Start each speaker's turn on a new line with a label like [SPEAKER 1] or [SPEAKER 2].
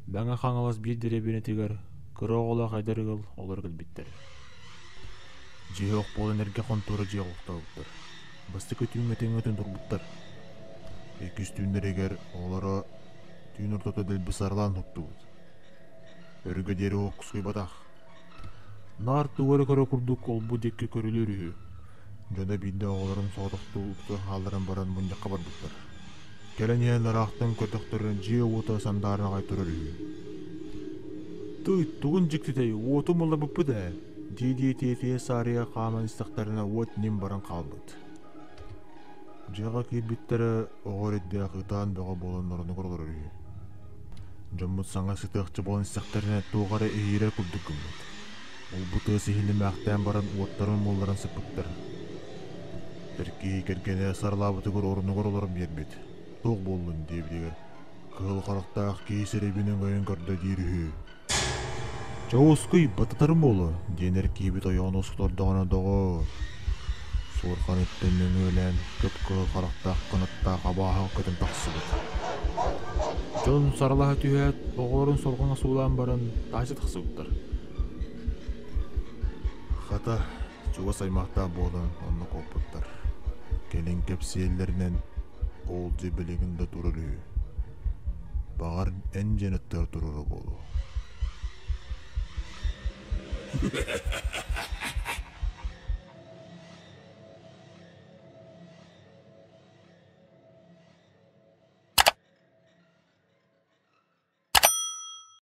[SPEAKER 1] Мэҥэ Хаҥалас биир дэриэбинэтигэр кыра оҕолоох эдэр ыал олоро кэлбиттэр. Дьиэ ох буолан эргэ хонтуора дьиэ олохтообуттар. Бастакы түүҥҥэ тэҥҥэ турбуттар. Иккис түүннэригэр оҕолоро түүн ортото дэлби сарылаан уһуктубут. Өргө диэри уһуксуйбатах. Наар тугу эрэ көрө курдук олбу диэки көрүлүүр үһү. Дьоно биирдэ оҕолорун соҕотохтуу уксуон хаалларан баран мунньахха барбыттар. Кэлэн иһэн ыраахтан көрдөхтөрүнэ дьиэ уота сандааран аҕай турар үһү. «Тый, тугун дьиктитэй, уоту умулларбыппыт ээ» дии-дии тиэтийэ саарыйа хааман истэхтэринэ уот ньим баран хаалбыт. Дьиэҕэ киирбиттэрэ оҕо эрэйдээх ытаан бөҕө буолан оронугар олорор үһү. Дьоммут саҥа сытыахча буолан истэхтэринэ туох эрэ иһиирэр курдук гыммыт. Ол-бу тыас иһиллимээхтээн баран уоттарын умулларан сыппыттар. Эр киһи кэргэнэ сарылаабытыгар орунугар олорон биэрбит. Туох буоллун диэбитигэр, кыһыл харахтаах киһи сирэйбин өҥөйөн көрдө диир үһү. «Чэ уоскуй, бататарым буолуо» диэн эр киһибит ойоҕун уоскутардоҕуна доҕоор, суорҕаныттан нөҥүөлээн кып-кыһыл харахтаах кынаттаах абааһы көтөн тахсыбыт. Дьон сарылаһа түһээт, оҕолорун сорҕоҥо суулаан баран таһырдьа тахсыбыттар. Хата, чугас аймахтаах буолан онно куоппуттар. Кэлин кэпсиэллэринэн, ол дьэ билигин да турар үһү. Баҕар, эн дьиэн аттыгар турара буолуо.